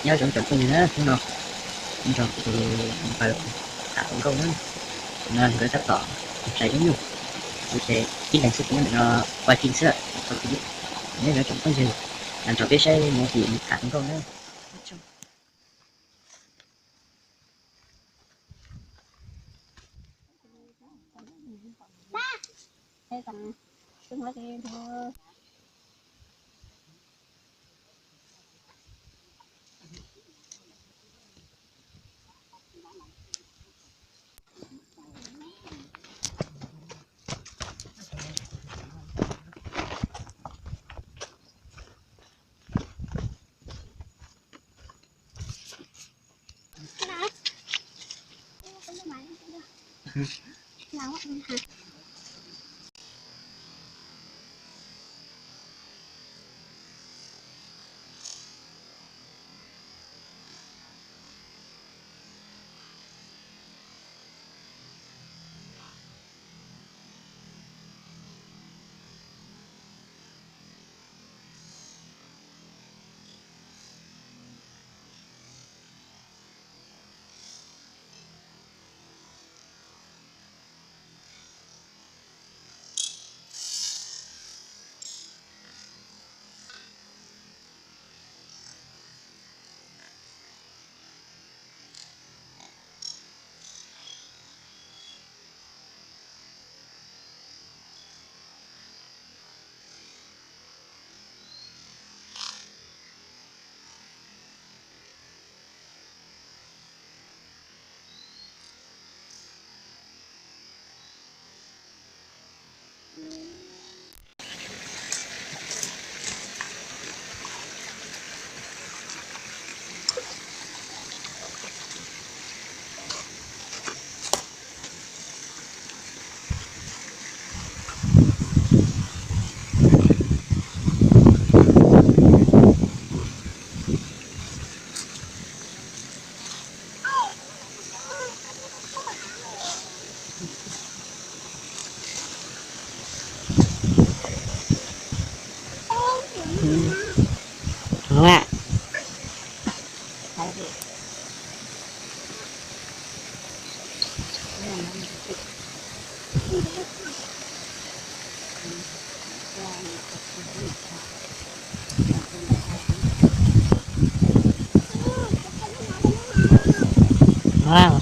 Nyob zoo tsoom phooj ywg na, hnub no nrog kuv tus npawg tham hluas nkauj na, no nkawd tab tom hlais zaub nyuj, kuv ces ib leeg xwb, kuv nyob ntawm no quaj ci xwb, nyob zoo tsoom phooj ywg, nrog peb saib Muas Him tham hluas nkauj na.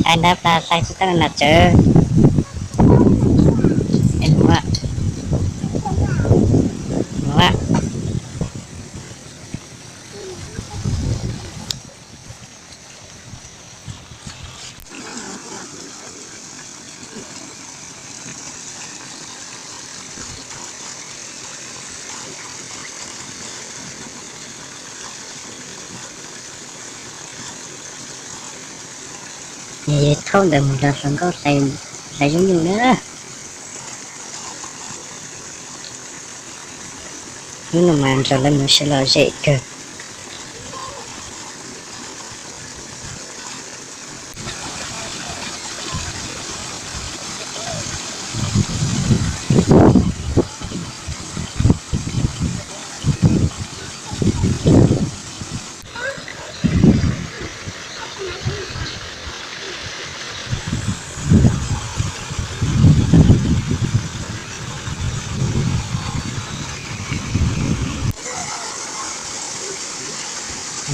Hlais ntab plag hlais tsis tau nas tsawv. Ces thauj ntawd mus nrog hluas nkauj hlais zaub nyuj na. Hnub no mas nrog lawv mus sawv lom zem kawg.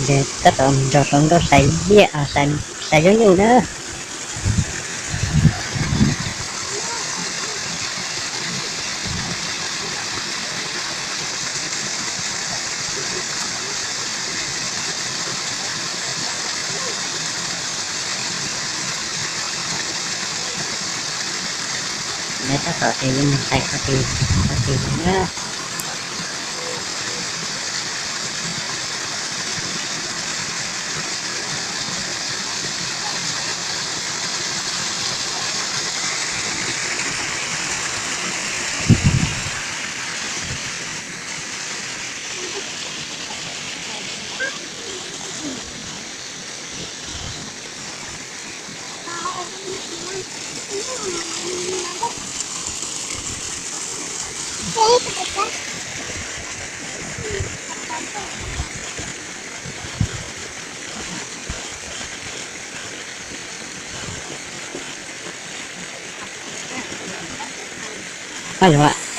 Ces tab tom nrog hluas nkauj hlais liaj, hlais zaub nyuj na. Lawv tab tom tes yuav mus hlais qhov twg qhov twg na. Ab, yog a.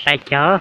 Hlais cov.